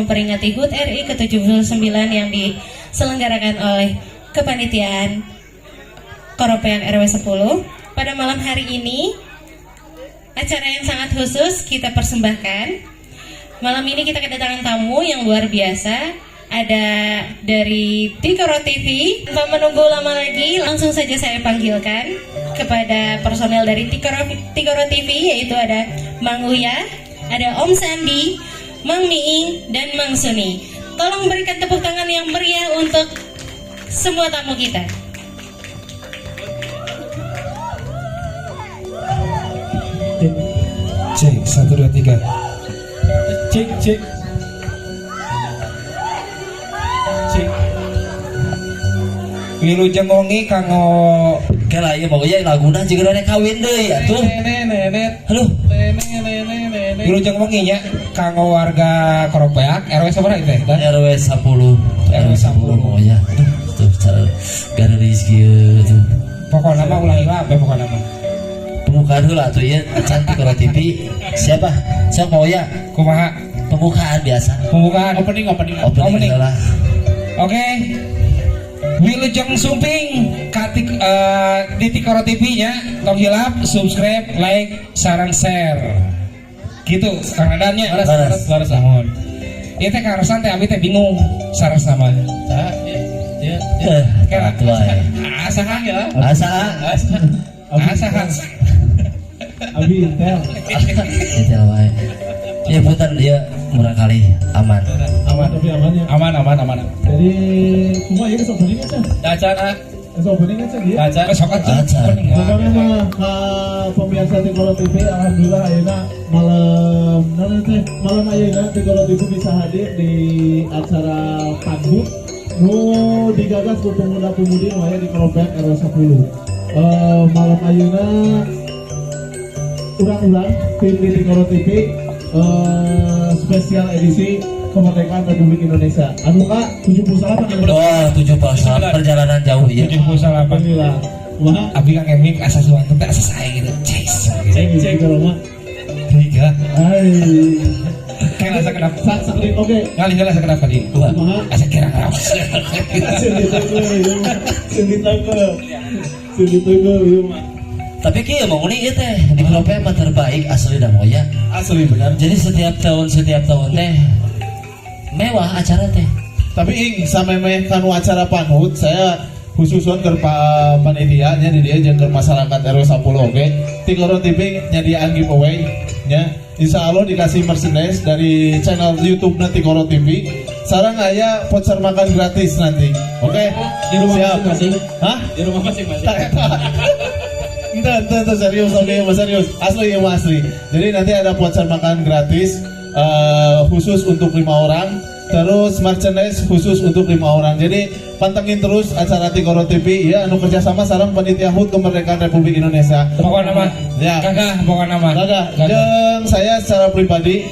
memperingati HUT RI ke-79 yang diselenggarakan oleh Kepanitiaan Koropeak RW 10. Pada malam hari ini, acara yang sangat khusus kita persembahkan. Malam ini kita kedatangan tamu yang luar biasa. Ada dari Tikoro TV. Tanpa menunggu lama lagi, langsung saja saya panggilkan kepada personel dari Tikoro TV, yaitu ada Mang Uya, ada Om Sandi, Mang Miing, dan Mang Suni. Tolong berikan tepuk tangan yang meriah untuk semua tamu kita. Cek, cek, 1, 2, 3. Cek, cek. Cek. Wilujeng wengi kanggo Kela ieu mah ieu laguna jiga rek kawin deui atuh. Nenek, Aduh, nenek, nenek. Wilujeng wengi nya kanggo warga Koropeak RW sabaraha ieu teh? RW 10. RW 10. Oh ya. Aduh, tuh cara gareris kieu tuh. Pokokna mah ulah hilap ya pokokna mah. Pembukaan heula atuh ieu cantik Tikoro TV. Siapa? Sok mau ya? Kumaha? Pembukaan biasa. Pembukaan. Opening, opening. Opening Opening. heula. Oke. Wilujeng sumping katik di Tikoro TV nya tong hilap subscribe, like, sarang share. Gitu Kang Nadan nya. Laras, laras, laras. Nuhun. Ieu teh karasan teh abi teh bingung saras sama. Sa, ya, ya, ya. Eh, atuh wae. Asa ha? Ya. Asa. Asa. Asa ha? Abi Intel. Intel wae. Ya punten ieu murah kali aman. Aman, tapi aman ya. Aman aman aman. Jadi, kumaha ieu geus opening aja? Acan ah. Geus opening aja dia. Acan. Sok atuh. Acan. Opening. Pokoknya mah ka pemirsa Tikoro TV, alhamdulillah ayeuna malam naon teh malam ayeuna Tikoro TV bisa hadir di acara panggung nu digagas ku pemuda-pemudi nu aya di Koropeak RW 10. Malam ayeuna urang-urang tim di Tikoro TV spesial edisi kemerdekaan Republik Indonesia. Anu ka 78 ya. Oh, 78 perjalanan jauh ya. 78. Alhamdulillah. Wah, Abi kang emik asa suwanten teh asa sae gitu. Cek. cek cek kalau mah. Tiga. Hai. Kayak asa kenapa? Sak sakit oke. Ngalih heula asa kenapa di? Wah. Kumaha? Asa kira ngaraos. Sing ditunggu ieu mah. Sing ditunggu. Sing ditunggu ieu mah. Tapi kieu mau nih ieu teh di Koropeak mah terbaik asli dah moya. Asli benar. Jadi setiap tahun teh mewah acara teh. Tapi ing samemeh kanu acara panhut saya khususon ke panitia nya di dieu jeung ke masyarakat RW 10 oge. Tikoro TV nyadiaan giveaway nya. Insya Allah dikasih merchandise dari channel YouTube nanti Tikoro TV. Sarang aya voucher makan gratis nanti. Oke? Di rumah Siap. masing-masing. Hah? Di rumah masing-masing. Ente, ente, ente, serius, oke, mas serius, asli ya mas asli. Jadi nanti ada voucher makan gratis khusus untuk 5 orang, terus merchandise khusus untuk 5 orang. Jadi pantengin terus acara Tikoro TV ya, anu kerjasama sareng panitia HUT Kemerdekaan Republik Indonesia. Pokokna mah. Ya. Gagah pokokna mah. Gagah. Jeung saya secara pribadi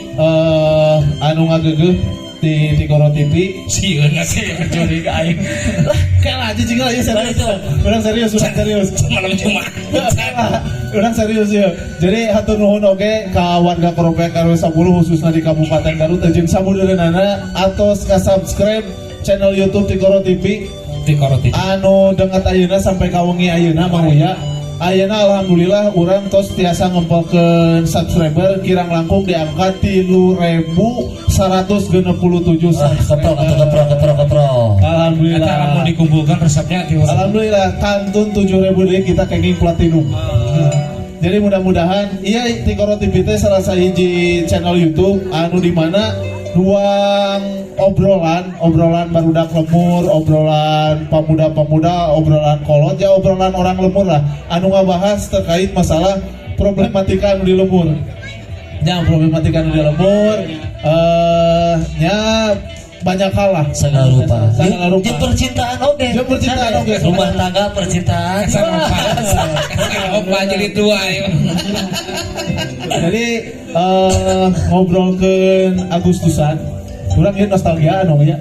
anu ngagegeuh di Tikoro TV. Sieun sih curi ka aing. Lah, kayak aja cing lah ya serius. Urang serius, urang serius. Malam Jumat. Urang serius ya. Jadi hatur nuhun oge ka warga Koropeak RW 10 khususnya di Kabupaten Garut jeung samudeureunana atos ka subscribe channel YouTube Tikoro TV Tikoro TV. anu denget ayeuna sampai ka wengi ayeuna Mang Uya. Ayeuna alhamdulillah urang tos tiasa ngempelkeun subscriber kirang langkung di angka 3.167 Wah, keprok subscriber. atau keprok keprok keprok. Alhamdulillah. Eta lamun dikumpulkan resepnya ti Alhamdulillah kantun 7.000 deui kita kenging platinum. Jadi mudah-mudahan iya Tikoro TV teh salah sahiji channel YouTube anu di mana ruang obrolan, obrolan barudak lemur, obrolan pemuda-pemuda, obrolan kolot, ya obrolan orang lemur lah. Anu ngabahas terkait masalah problematika anu di lemur. Ya problematika anu di lemur, ya banyak hal lah. Segala rupa. Segala rupa. Jeung percintaan oge. Jeung percintaan oge. Rumah tangga percintaan. Opa jadi tua ya. Jadi ngobrolkeun Agustusan, kurang ieu nostalgia anu ya.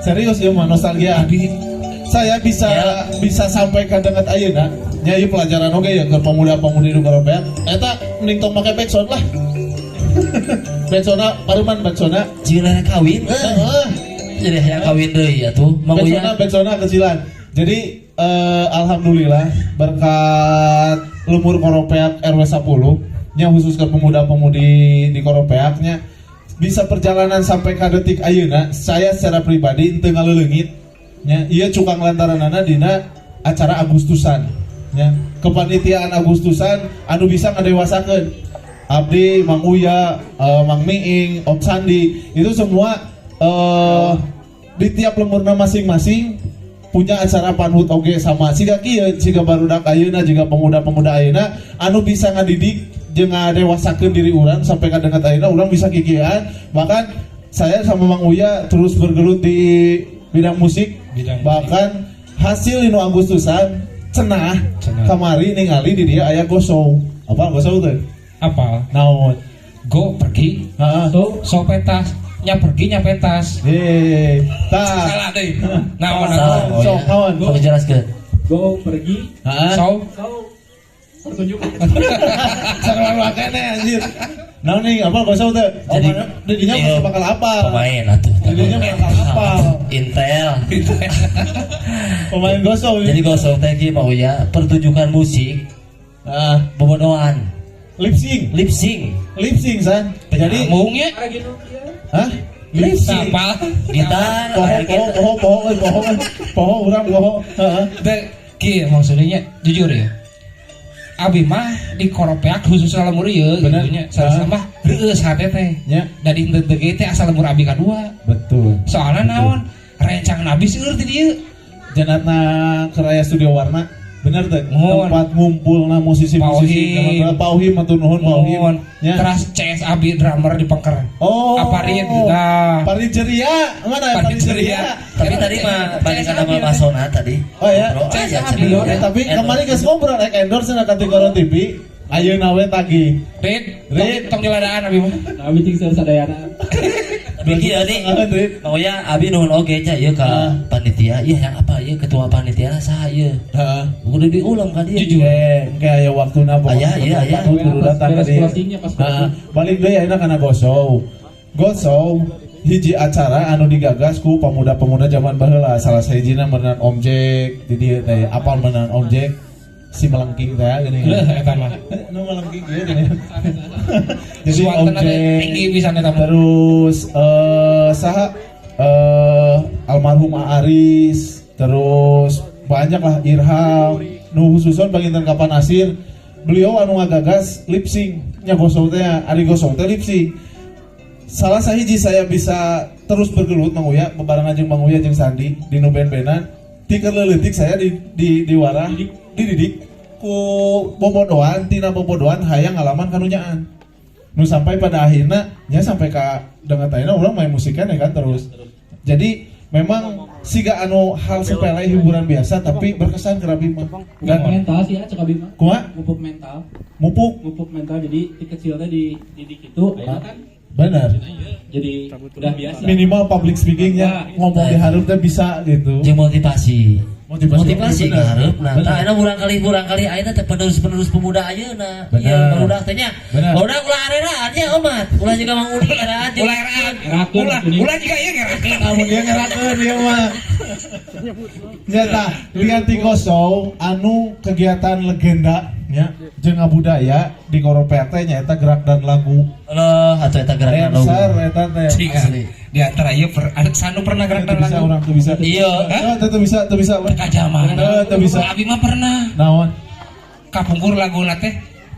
Serius ya mah nostalgia. Saya bisa Ya. bisa sampai ke dekat ayeuna. Nya ieu pelajaran oge ya ke pemuda-pemudi di Koropeak. Eta mending tong make backsound lah. Bensona paruman bensona. Jika rek kawin. Heeh. Jadi hayang kawin deui atuh. Mang Bensona Uya. Bensona kecilan. Jadi alhamdulillah berkat lembur Koropeak RW 10 nya, khusus ke pemuda-pemudi di Koropeaknya, bisa perjalanan sampai ke detik ayeuna. Saya secara pribadi teu ngaleuleungit nya, ieu cukang lantaranana dina acara Agustusan nya, kepanitiaan Agustusan anu bisa ngadewasakeun abdi, Mang Uya, Mang Miing, Om Sandi, itu semua di tiap lemburna masing-masing punya acara panhut oge sama siga kieu, siga barudak ayeuna juga, pemuda-pemuda ayeuna anu bisa ngadidik jeung ngadewasakeun diri urang sampai ka dekat ayeuna urang bisa kikieuan. Bahkan saya sama Mang Uya terus bergelut di bidang musik. Bidang musik. Bahkan hasil dino Agustusan cenah. Cenah. Kamari ningali di dia aya gosong apa gosong teh? Apa? Naon? Go pergi, Heeh. so pentas, nya pergi nya pentas. Hei, tah. Salah deh. Naon? Salah. Atuh? Oh, Sok ya. naon? Sok jelaskeun. Go pergi, Heeh. So so pertunjukan. Sarua keneh anjir. Naon nih apa gosong teh? Oh, Jadi mana didinya iya, masih bakal apa? Pemain atuh. Didinya bakal apa? Intel. Pemain gosong. Jadi gosong teh kieu, Mang Uya, pertunjukan musik Ah, bobodohan, lip sync. Lip sync. Lip sync san. Jadi Mung ya. Hah? Lip sync. Apa? Gitar, Poho aya poho gitar. Poho poho euy, poho euy. Poho urang poho. Heeh. Teh kieu maksudnya jujur ya. Abi mah di Koropeak khususnya lembur ieu Bener. gitu nya. Salah mah reueus hate teh. Nya. Da di henteu teu teh asal lembur abi kadua. Betul. Soalnya naon? Rencangan abi seueur ti dieu. Janatna Keraya Studio Warna. Bener teh. Mohon. Tempat ngumpulna musisi-musisi Pauhim. zaman baheula. Pauhim hatur nuhun Pauhim. Mohon. Nya. Teras CS abi drummer di Pengker. Oh. Aparit nah. Parit Ceria. Mana ya Parit Parit Ceria? Ceria. Tapi tadi mah balik CS kata abi, Masona tadi. Oh ya. Ngobrol CS aja abi. cenah. Eh, tapi Endorse. kemarin geus ngobrol rek endorse cenah ka Tikoro TV. Ayeuna we tagih. Rid, Rid. tong nyeladaan abi mah. Nah, abi cing sadayana. Tapi kieu nih. Heeh, Rid. Mang Uya, abi nuhun oge nya ieu ka Ah. panitia. Ieu yang apa ieu ketua panitia saha ieu? Heeh. Udah diulang ka dia. Jujur. Eh, engke aya waktuna pokoknya. Aya, iya, aya. Kudu datang ka Beres dieu. closingnya, pas Heeh. closing. Balik deui ayeuna kana gosong. Gosong hiji acara anu digagas ku pemuda-pemuda zaman baheula. Salah sahijina meunang Om Jack di dieu teh. Apal meunang Om Jack si melengking teh gini. Leuh eta mah. Nu melengking ieu gini. Jadi Om Suantena teh Jack tinggi pisan eta mah. Terus saha, almarhum Aris, terus banyak lah, Irham nu khususon panginten kapan asir beliau anu ngagagas lip sync nya gosong teh, ari gosong teh lip sync. Salah sahiji saya bisa terus bergelut, Mang Uya, bebarengan jeung Mang Uya jeung Sandi di nu band-bandan ti keur leutik. Saya di diwarah dididik ku bobodohan, tina bobodohan hayang ngalaman kanunyaan nu sampai pada akhirnya nya sampai ka dengan ayeuna urang main musiknya ya kan terus. Jadi memang siga anu hal sepele, hiburan biasa, tapi berkesan ke Abi mah. Dan Mental sih ya cek abi mah. Kumaha? Mupuk mental. Mupuk. Mupuk mental, jadi di kecilnya di didik itu akhirnya kan jadi udah biasa. Minimal public speakingnya, ngomong di hareup teh bisa gitu. Jeung motivasi. Motivasi, Motivasi bener. ka hareupna. Bener. Tah ayeuna murangkalih ayeuna teh penerus-penerus pemuda ayeuna. Bener. Iya, barudak teh nya. Bener. Barudak ulah areraan nya omat. Ulah juga Mang Udi eraan jeung Ulah eraan. Ngerakeun Ulah, atuh nih. ulah juga ieu ngerakeun. Kamu dia ngerakeun dia mah. Nyata lihat di kosong anu kegiatan legenda nya jeung ngabudaya di Koropeak teh nyaeta gerak dan lagu. Loh, atuh eta gerakan lagu. Dancer eta teh. Cing, Asli. di antara ieu per, ada Sanu pernah gerak Teu dan bisa lagu. urang teu bisa. Iya. Eh, teu bisa, teu bisa. Kajaman. Eh, teu bisa. Abi mah pernah. Naon? Kapungkur lagu teh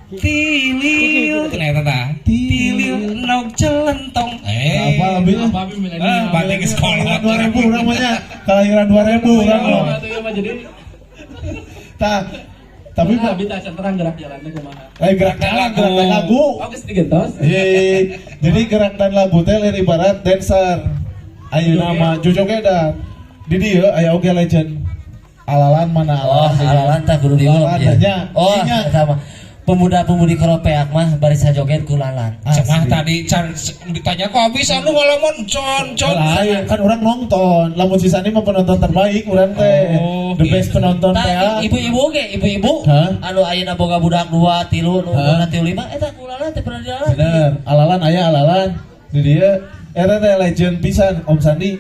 Tilil, cenah eta tah. Tilil nok celentong. Eh. Apa lebih lah? Apa abi milenial. Ah, balik ke sekolah. 2000 urang mah nya. Kelahiran 2000 urang mah. Atuh ieu mah jadi Tah, tapi nah, abi teh terang gerak jalannya kumaha. eh, gerak dan lagu, gerak dan lagu. Oh, geus digentos. Iya, jadi gerak dan lagu teh lain ibarat dancer. Ayeuna mah jojogedan. Di dieu aya oge legend. Alalan mana Oh, alalan? alalan tah kudu diulang Alalan ya. nya. Oh, Nya. eta mah. Pemuda-pemudi Koropeak mah baris joget ku Lalan. Cenah Asli. tadi can ditanya kok habis anu ngalamun con con. Lain kan orang nonton, lamun si Sani mah penonton terbaik urang teh. Oh, The best gitu. Penonton teh. Tah, ibu-ibu ge, ibu-ibu Hah? Anu ayeuna boga budak dua, tilu, nu Hah? umurna 35 eta ku Lalan teh pernah dilalan. Bener, alalan aya alalan. Di dia eta teh legend pisan Om Sandi.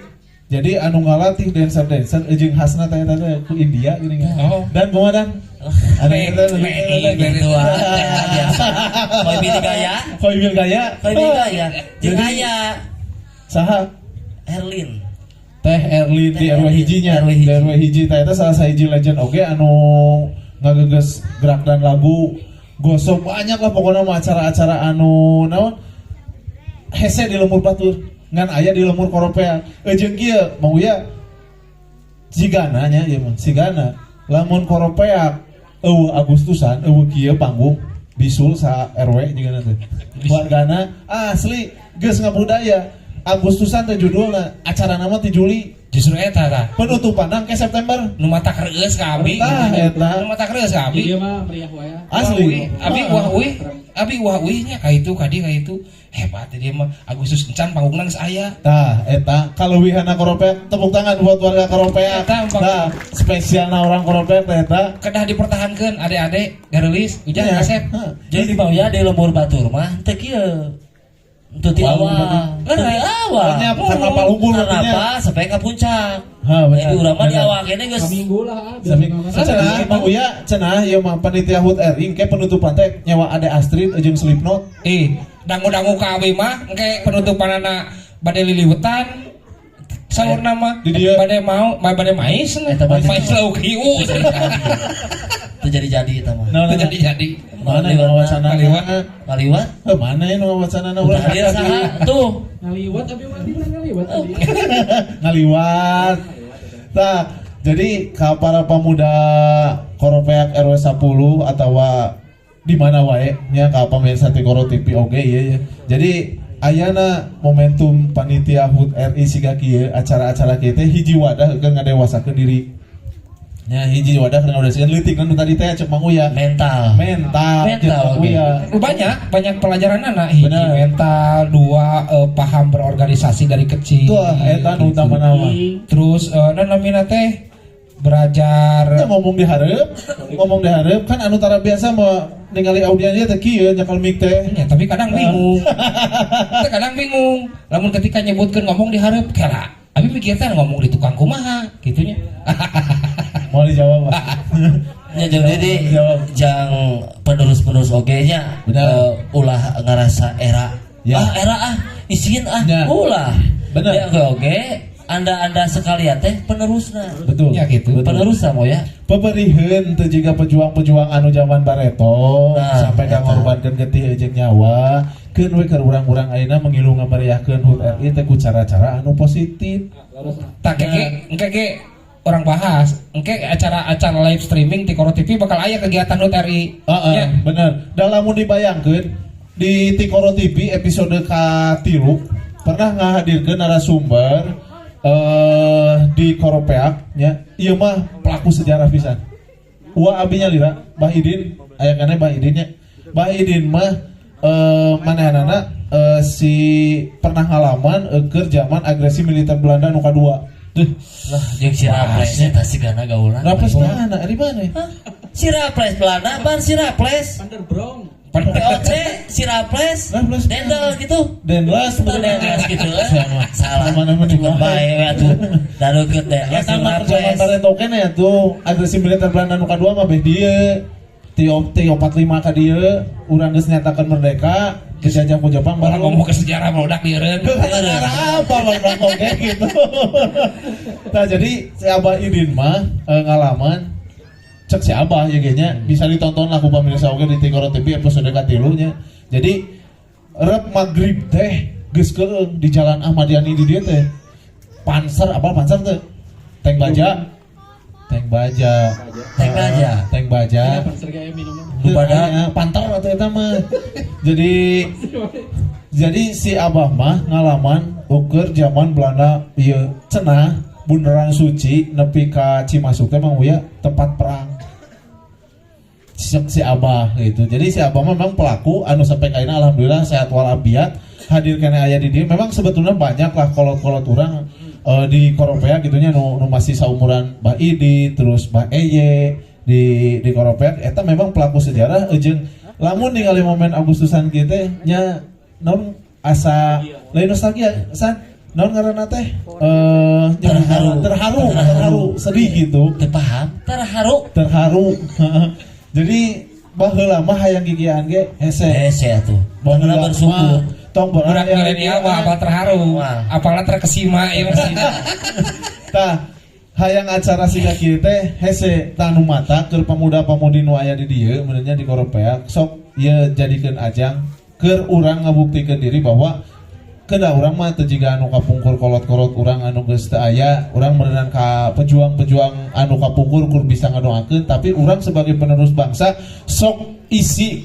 Jadi anu ngalatih dancer-dancer jeung khasna teh eta teh ku India gini kan. Oh. Dan kumaha dan? Ada eta Gitu ah, biasa. Koi bil gaya, Koi bil gaya. koi bil gaya. Jeung Jadi- aya Saha? Erlin. Teh Erlin di Teh RW Erlin, hijinya. RW hiji. Di RW hiji teh eta salah sahiji legend oge anu ngageges gerak dan lagu gosok banyak lah pokoknya mah acara-acara anu naon hese di lembur batur ngan aya di lembur Koropeak. Jeung kieu mau ya sigana nya ieu mah sigana lamun Koropeak euweuh Agustusan, euweuh kieu panggung, bisul sa RW juga teh wargana. Asli geus ngabudaya Agustusan teh judulna, acara nama ti Juli. Justru eta tah. Penutupan ke September. Nu matak reueus ka abi. Tah, eta. Nu matak reueus ka abi. Iya mah meriah wae. Asli. Abi wah uih, abi wah uih nya ka itu ka dieu ka itu. Hebat dia mah, Agustus encan panggungna geus aya. Tah, eta kaleuwihanna Koropeak, tepuk tangan buat warga Koropeak. Eta, Tah, spesialna orang Koropeak teh eta. Kedah dipertahankeun ade-ade garelis ujang Iya. kasep. Heh. Jadi mau ya di lembur batur mah teu kieu. Teu ti Wah, awal. Teu ti awal. Soalnya karnaval unggul Karena artinya. apa? Sampai ke puncak. Ha, benar. Jadi urang mah di Benar. awal kene geus Saminggu lah ah, biar Saming nggak cenah Mang Uya cenah ieu mah panitia HUT RI engke penutupan teh nyewa Ade Astrid jeung Slipknot. Ih, dangu-dangu ka abi mah engke penutupanana bade liliwetan. Saurna mah Di dieu. Bade mau bade mais Eta bade. mais lauk hiu. Teu jadi-jadi eta mah. Nah, Teu jadi-jadi. Mana nu wacana? Ngaliwat. Ngaliwat. Eh, mana nu wacana? Udah hadir saha? Tuh. Ngaliwat tapi mah di ngaliwat tadi. Ngaliwat. Nah, jadi ka para pemuda Koropeak RW 10 atau di mana wae nya, ka pemirsa Tikoro TV oge ieu ya. Jadi ayana momentum panitia HUT RI siga kieu, acara-acara kieu teh hiji wadah keur ngadewasakeun diri. Nya hiji wadah keur ngadewasakeun leutik kan tadi teh cek Mang Uya. Mental. Mental, cek Mental, Mang oke. Uya. Banyak banyak pelajaran anak, hiji Benar. mental, dua paham berorganisasi dari kecil. Tuh eta nu Gitu. utamana mah. Terus dan namina teh belajar. Kita ngomong di hareup, ngomong di hareup kan anu tara biasa mau ningali audiensnya teh kieu nyekel mic teh. Ya, tapi kadang bingung. Teh kadang bingung. Lamun ketika nyebutkeun ngomong di hareup, kela. Abi mikir teh ngomong di tukang kumaha gitu nya. Mau dijawab, Pak? Ya jadi Jawab. jang penerus-penerus oge nya Benar. Ulah ngerasa era. Ya. Ah era ah, isin ah, Ya. ulah. Benar. Ya oge oge anda-anda sekalian teh penerusna. Betul. Ya, gitu. Betul. Penerusna mau ya. Peperiheun teu jiga pejuang-pejuang anu zaman bareto Nah, sampai ka eta. ngorbankeun getih jeung nyawa, keun we keur urang-urang ayeuna mengilu ngameriahkeun HUT RI teh ku cara-cara anu positif. Tak keke engke ge orang bahas, engke acara-acara live streaming di Koro TV bakal aya kegiatan HUT RI. Heeh, Ya. bener. Dan lamun dibayangkeun di Tikoro TV episode ka-3 pernah ngahadirkeun narasumber di Koropeak nya. Ieu mah pelaku sejarah pisan. Wa abi nyalira, Bah Idin, aya kana Bah Idin nya. Bah Idin mah manehanana si pernah ngalaman keur zaman agresi militer Belanda nu kadua. Duh, Lah jeung si Raples eta sigana gaulna. Raples mana? Di mana? Hah? Si Raples Belanda ban si Raples. Underbrong. POC si Raples. Raples. Dendel gitu. Denlas. Itu Denlas gitu eh. Sama. Salah. Mana-mana Cukup bae we atuh. Darukeut Ya Denlas jeung sama zaman Raples. bareto keneh tuh agresi militer Belanda nu kadua mah beh dieu. Ti ti 45 ka dieu urang geus nyatakan merdeka, dijajah ku Jepang. Orang Baru ngomong ke sejarah meledak lieureun. Sejarah apa bang oke gitu. Nah, jadi si Abah Idin mah ngalaman cek si Abah ya kayaknya bisa ditonton lah ku pemirsa oge di Tikoro TV episode katilu nya. Jadi rep maghrib teh geus keung di Jalan Ahmad Yani di dieu teh. Panser apa panser teh? Tank baja. Tank baja. Tank baja. Tank baja. Iya, panser kayak minuman. Nu pada Aya, panter atau eta mah. Jadi si Abah mah ngalaman ukur zaman Belanda ieu cenah Bundaran Suci nepi ka Cimasuk teh Mang Uya tempat perang. Si Abah gitu. Jadi si Abah memang pelaku anu sampai kaina alhamdulillah sehat walafiat, hadir keneh aya di dieu. Memang sebetulnya banyak lah kolot-kolot urang di Koropeak gitunya nu masih saumuran Bah Idi, terus Bah Eye di Koropeak eta memang pelaku sejarah, jeung lamun ningali momen Agustusan kieu teh nya naon, asa lain nostalgia san, naon ngaranna teh, Terharu. Terharu, terharu, sedih gitu. Teu paham, terharu. Terharu. Jadi baheula mah hayang gigian ge hese. Hese atuh. Baheula Baheula bersyukur. mah tong Budak hayang milenial mah apa terharu, Wah. apalah terkesima ya masih. Tah, hayang acara siga kieu teh hese. Tah, nu mata keur pemuda-pemudi nu aya di dieu meureunnya di Koropeak, sok ieu jadikeun ajang keur urang ngabuktikeun diri bahwa kedah urang mah teu jiga anu kapungkur, kolot-kolot urang anu geus teu aya. Urang meureunan ka pejuang-pejuang anu kapungkur kur bisa ngadoakeun, tapi urang sebagai penerus bangsa sok isi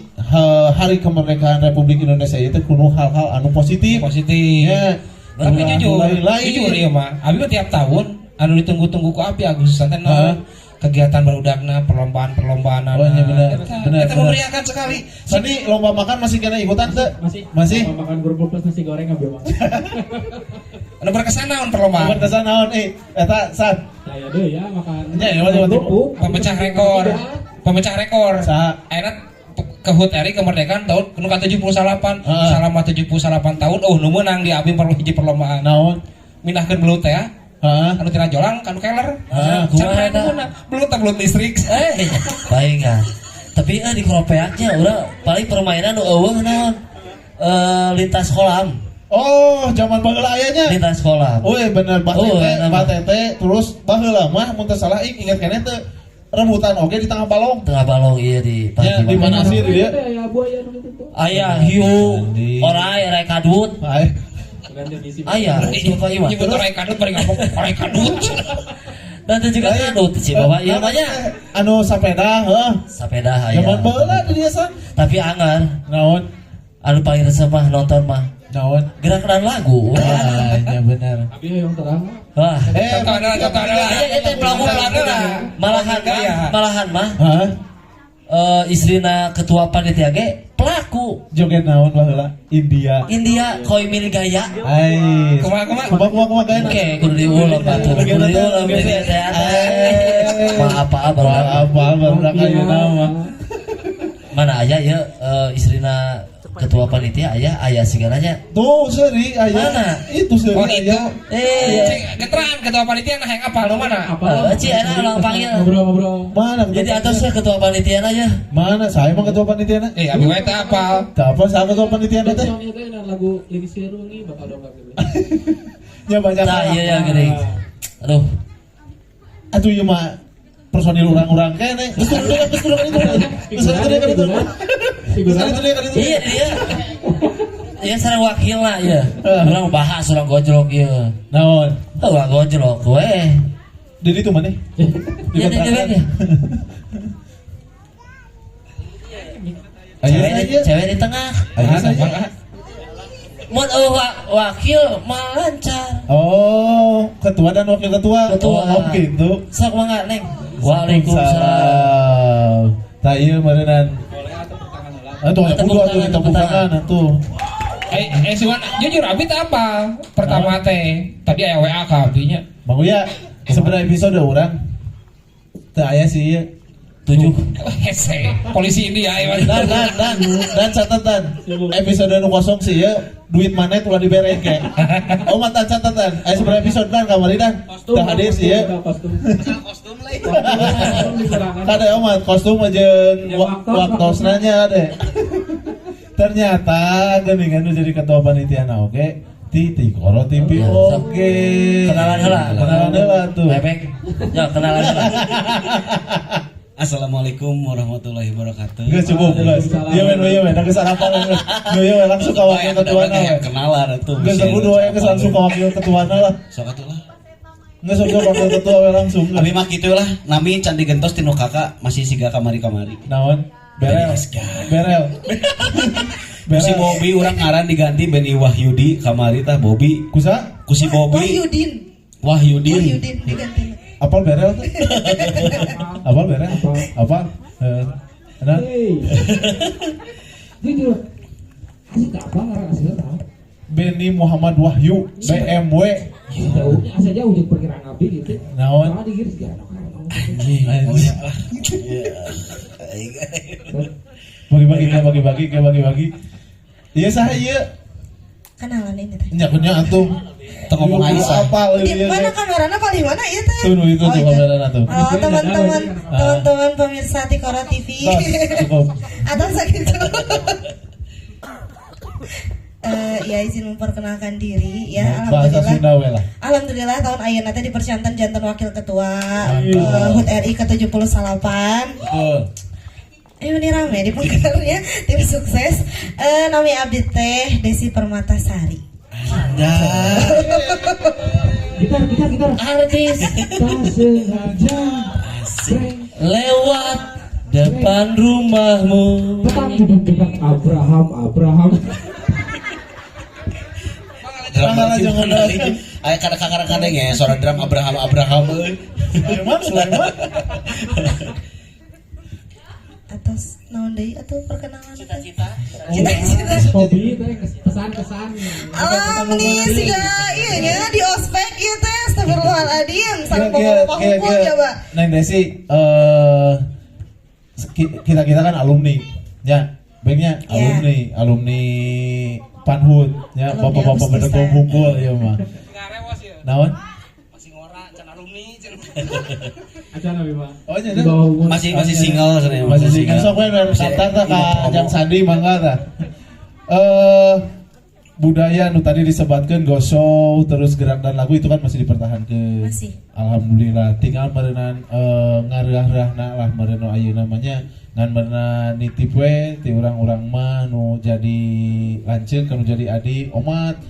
hari kemerdekaan Republik Indonesia itu kudu hal-hal anu positif. Positif. Ya. Tapi Ulah- jujur, lain-lain. Jujur iya mah. Abi mah tiap tahun anu ditunggu-tunggu ku abi Agustusan teh Hah? naon? Kegiatan barudakna, perlombaan-perlombaan. Oh, iya benar, benar, Eta benar. memeriahkan sekali. Sani, lomba makan masih kena ikutan teu? Masih. Masih? Mau makan kerupuk plus nasi goreng nggak belum. Anu berkesan naon perlombaan? Berkesan naon eta san? Saya deh ya makan. Ya, ya, ya, ya. Kerupuk. Pemecah rekor. Pemecah rekor. Saha? Ayeuna ke HUT RI kemerdekaan tahun nu ka 78, Heeh. selama 78 tahun, oh, nu meunang di abi perlu hiji perlombaan. Naon? Mindahkeun belut teh ya. Heeh. Anu tina jolang kanu keler. Heeh. Can Kumaha aya eta? nu meunang. Belut teh belut listrik. Eh, baik kan. Tapi di Koropeaknya urang paling permainan nu euweuh naon? Lintas kolam. Oh, zaman baheula aya nya. Lintas kolam. Oh, iya bener, Bah Oh, Tete, eta mah. Bah Tete, terus baheula mah mun teu salah inget keneh teu, rebutan oge di tengah balong. Tengah balong, iya, di Ya, di mana sih dia? Ya buaya nu gitu tuh. Aya hiu, Andi. orai, orai kadut. Ay. Ganti diisi. Aya, si Bapak ieu mah. Nyebut orai kadut bari ngomong orai kadut. Dan itu juga kadut si Bapak ieu mah nya. Anu sapeda, heuh. Sepeda aya. Zaman baheula di dia san. Tapi angar Naon? Anu paling resep mah nonton mah Naon? gerak dan lagu. Ah, iya bener. Abi yang terang. Wah. Eh, Contoh adalah, contoh adalah. Iya, itu pelaku-pelaku Contoh adalah. malahan mah, Gaya. malahan mah Hah? Istrina ketua panitia ge pelaku. Joget naon baheula? India. India Koi Mil Gaya. Ai. Kumaha, kumaha? Kumaha, kumaha, kumaha gaya? Oke, kudu diulem atuh. Kudu diulem di dieu teh. Maaf apa baru Apa baru ayeuna mah. Mana aya ya istrina ketua panitia, aya aya segalanya. Tuh seri aya. Mana? Itu seri Oh, itu. aya. Eh, Cing, geteran ketua panitia nah yang apa nu mana? Apa? Ci, enak orang panggil. Ngobrol-ngobrol. Mana ketua Jadi panitia? atasnya ketua panitia aja. Mana? Saya mah ketua panitia na. Eh, abi wae teh apal. Tah apa saya ketua panitia na teh? Backsoundnya teh nah, lagu Lingsir Wengi bakal dongkap gitu. Ya banyak. Nah, iya ya gini. Aduh, Aduh, ieu mah personil urang-urang kene. Geus turun deui, geus turun kan itu. Geus turun deui kan itu. Geus turun deui kan itu. Iya dia. Iya sareng wakil lah ya. Urang bahas urang gojlok ieu. Naon? Oh, urang gojlok we. Di ditu maneh? Iya, di ditu ya. Ayo Cewek di, saja. cewek di tengah. Ayo saja. Mun eueuh wakil mah lancar. Oh, ketua dan wakil ketua. Ketua. Oh, gitu. Sok mangga, Neng. Waalaikumsalam. Tah ieu meureunnan. Boleh atau tepuk tangan lah. Atuh Tepuk kudu atuh tangan, tepuk tepuk tangan atuh. Eh, eh Siwan, jujur abi teh apa? Pertama teh tadi aya WA ka abi nya. Bang Uya, sebenarnya episode urang teu aya sih ieu. 7. Hese, polisi India ya. Dan catatan episode nu kosong sih ya, duit mana ulah dibere ke. Oh, mata catatan. Aya seberapa episode dan kamari dan Kostum. teu hadir sih ya. Kostum. Kostum Kostum dikurangkan. Kada omat kostum jeung Ya, waktos, waktosna nya ade. Ternyata geuningan nu jadi ketua panitia na oge ti Tikoro TV Ya, sok. oge. Kenalan heula. Kenalan heula tuh. Bebek. Ya, kenalan heula. Assalamualaikum warahmatullahi wabarakatuh. Geus cukup geus. Ieu men ieu men geus sarapan geus. Ieu we langsung ka wakil ketuana we. Kenalan atuh. Geus kudu we geus langsung ka wakil ketuana lah. Sok atuh lah. Geus sok wakil ketua we langsung. Abi mah kitu lah, nami can digentos tinu kakak masih siga kamari-kamari. Naon? Berel. Berel. Ku si Bobby urang ngaran diganti Beni Wahyudi kamari tah Bobby. Kusa? Ku si Bobby. Wahyudin. Wahyudin. Wahyudin diganti. Apal berel tuh? Apal berel? Apal? Nah. Jujur. Asli tak apa ngaran asli tahu. Benny Muhammad Wahyu BMW. Jauhnya asa jauh jeung perkiraan abdi gitu. Naon? Soalnya digiris gak ada. Anjing. Bagi-bagi kayak bagi-bagi kayak bagi-bagi. Iya sah iya. Kenalan ini teh. Nya kunya atuh. Teu ngomong Aisyah. Apal Di mana kamerana paling mana ieu teh? Tuh itu tuh kamerana tuh. Oh, teman-teman, teman-teman pemirsa Tikoro TV. Cukup. Atau sakitu. Ya izin memperkenalkan diri ya. Alhamdulillah. Alhamdulillah tahun ayeuna teh dipercanten janten wakil ketua HUT RI ke-78. Betul. Ini rame di penggemarnya tim sukses. Nami abdi teh Desi Permatasari. Gitar gitar gitar. Artis Tak sengaja lewat depan rumahmu. Tetap duduk Abraham Abraham. Drum jangan aya kadang-kadang ya suara drum Abraham Abraham euy. Sulaiman Sulaiman. Atas naon deui atuh perkenalan cita-cita. Cita-cita. Hobi teh pesan-kesan. Alah meni siga ieu nya di ospek ieu teh astagfirullahaladzim sareng bapak-bapak hukum coba. Neng Desi kita-kita kan alumni ya, baiknya alumni, alumni Panhut ya, bapak-bapak bedegong hungkul ieu mah. Naon? Masih ngora can alumni can. Acan abi mah. Oh nya masih masih single sebenarnya. Masih single. Sok we daftar tah ka Jang Sandi mangga tah. Budaya nu tadi disebatkeun gosok terus gerak dan lagu itu kan masih dipertahankeun. Masih. Alhamdulillah tinggal meureunan ngareurah-reurahna lah meureun ayeuna mah nya ngan meureunan nitip we ti urang-urang mah nu jadi lanceuk nu jadi adi omat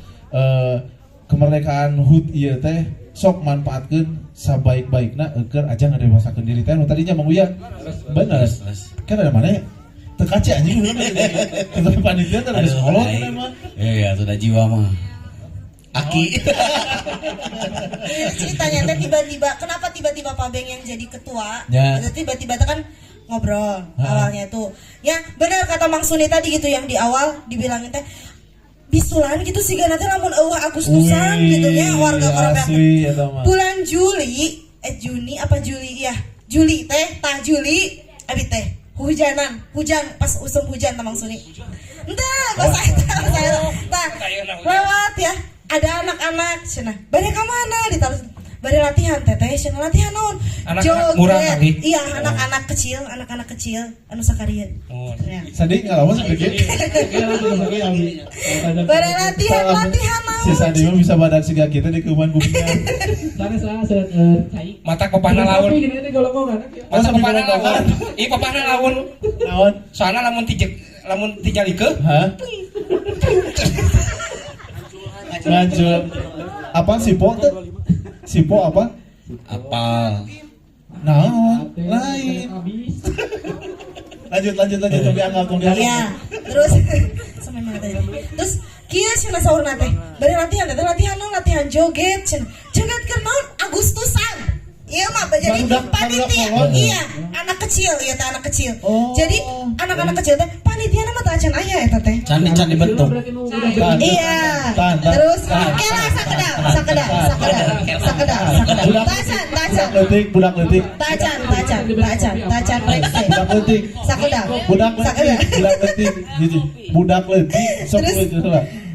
kemerdekaan HUT ieu teh sok manfaatkeun sabaik-baikna eukeun aja ngadewasakeun diri teh nu tadinya Mang Uya. Bener. Kan ada mana ya? Teu kaca anjing bener. Kita panitia teh geus kolot mah. Iya, sudah jiwa mah. Aki. Ceritanya teh tiba-tiba kenapa tiba-tiba Pak Beng yang jadi ketua? Ya. Tiba-tiba teh kan ngobrol awalnya tuh. Ya, benar kata Mang Suni tadi gitu yang di awal dibilangin teh bisulan gitu sih nanti lamun eueuh Agustusan gitu ya warga Koropeak. Bulan Juli Juni apa Juli ya? Juli teh tah Juli abi teh hujanan, hujan pas usum hujan Mang Suni. Entah, pas eta tah lewat ya, ada anak-anak cenah. Bade ka mana ditaruh bade latihan teteh cenah latihan naon? Anak-anak murah kali. Iya, anak-anak kecil, anak-anak kecil anu sakarieu. Oh. Sandi ngalaman sampai kieu. Bade latihan, latihan naon? Si Sandi mah bisa badak siga kita di keuman guminya. Sanes cai. Mata kopana laun. Mata kopana laun. Ih kopana laun. Naon? Soalna lamun tijek lamun tijalikeun. Hah? Ngancul. Apa sipo teh? Sipo apa? Apal. Naon? Lain. Lanjut lanjut lanjut tong dianggap tong dianggap. Iya. Terus sampai mana tadi? Terus kieu cenah saurna teh. Bari latihan teh latihan naon latihan joget cenah. Joget keur naon Agustusan. Iya mah jadi panitia. Iya, anak kecil ieu teh anak kecil. Jadi anak-anak kecil teh panitia mah teh acan aya eta teh. Can can dibentuk. Iya. Terus kela sakedap, sakedap, sakedap, sakedap, sakedap. Tacan, tacan. Leutik, budak leutik. Tacan, tacan, tacan, tacan rekse. Budak leutik. Sakedap. Budak leutik, budak leutik gitu. Budak leutik sok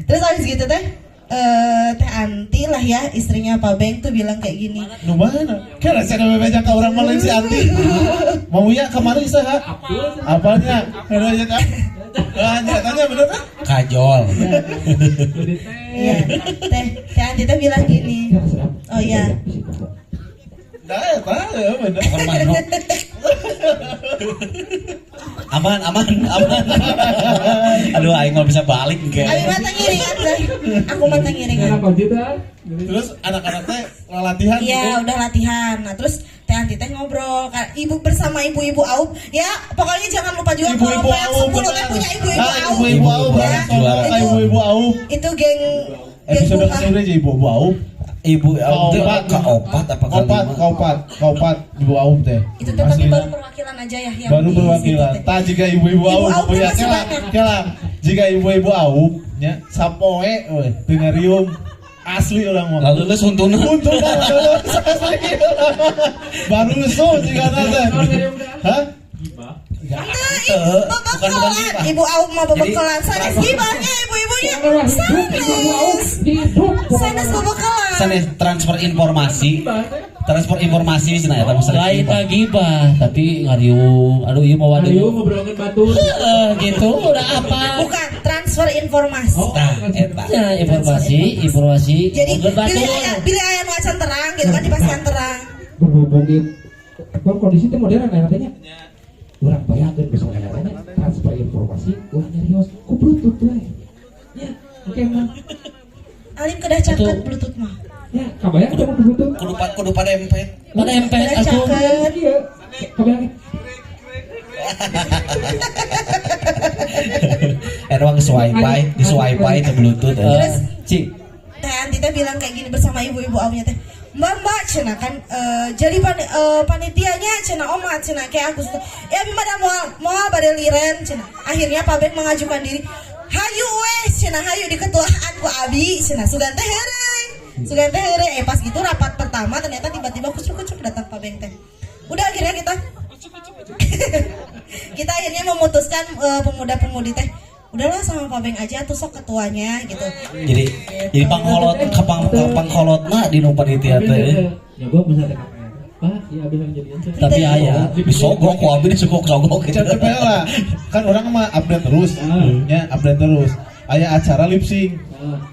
Terus habis gitu teh Teh Anti lah ya istrinya Pak Beng tuh bilang kayak gini. Nu mana? Kira saya bebeja ka urang mah lain si Anti. Mau ya kemarin saha? Apalnya? Tanya, tanya bener kan? Kajol. Iya. Teh Anti teh bilang gini. Oh iya. Nah, ya bener. Aman, aman, aman. Aduh, aing mau bisa balik kayak. Abi mata ngiringan teh. Aku mata ngiringan. Terus anak-anak teh latihan. Iya, gitu. Udah latihan. Nah, terus Teh Anti teh ngobrol ibu bersama ibu-ibu AUB. Ya, pokoknya jangan lupa juga ibu-ibu AUB 10 teh punya ibu-ibu AUB. Ibu-ibu AUB. Ibu-ibu AUB. Itu geng episode kesini aja ibu-ibu AUB. Ibu AUB teh kaopat apa kaopat, kaopat, kaopat ibu AUB teh. Itu teh tapi baru perwakilan perwakilan aja ya yang Baru di perwakilan. situ teh. Tah, jika ibu-ibu Ibu aum aum ya masih kela banyak. Kela jika ibu-ibu aum nya sapoe we teu ngariung, asli urang mah. Lalu lu suntuna. Untungna lulus, asli. Baru lusuh jika teh. Hah? Enggak, Teu, ibu bukan bebekelan, gibah. Ibu aum mah bebekelan. Sanes gibahnya ibu-ibunya. Sanes. Sanes bebekelan. Sanes transfer informasi. Transfer informasi cenah eta mah sanes Lain gibah. mah gibah, tapi ngariung. Aduh, ieu mah waduh. Ayo ngobrolin batu. Heeh, gitu udah apa? Bukan transfer informasi. Tah eta. Ya, informasi, informasi. Jadi Ngomongkeun batur. Pilih aya nu acan terang gitu kan, dipastikan terang. Berhubung kan kondisi itu modern ya katanya, urang bayangkan besok katanya transfer informasi ulah nyarios ku Bluetooth we ya, oke mah. Alim kedah caket Bluetooth mah. Ya, kabayang kudu Bluetooth. Kudu pada empet. Pada empet Kedah atuh. caket. Iya, kabayang. Erwang swipe di swipe itu Bluetooth. Eh, Cik, Teh Anti teh bilang kayak gini bersama ibu-ibu aumnya teh. Mbak, mbak cenah kan, jadi panitianya cenah, omat cenah kayak aku ya bima da moal moal bade liren cenah. Akhirnya Pak Beng mengajukan diri, hayu weh cenah, hayu diketuaan ku abi cenah, sugan teh heureuy, sugan teh heureuy. Eh, pas gitu rapat pertama ternyata tiba-tiba kucuk-kucuk datang Pak Beng teh. Udah, akhirnya kita kita akhirnya memutuskan, pemuda-pemudi teh udahlah sama Pak Beng aja tuh sok ketuanya gitu. Jadi pangkolot kepang pangkolotna di nu panitia teh. Ya gua bisa TKPR. Pak, iya abis yang jadian teh. Tapi aya. Disogok ku abi, disogok-sogok gitu. Cepet lah. Kan urang mah update terus. Ya, update terus. Aya acara lip sync.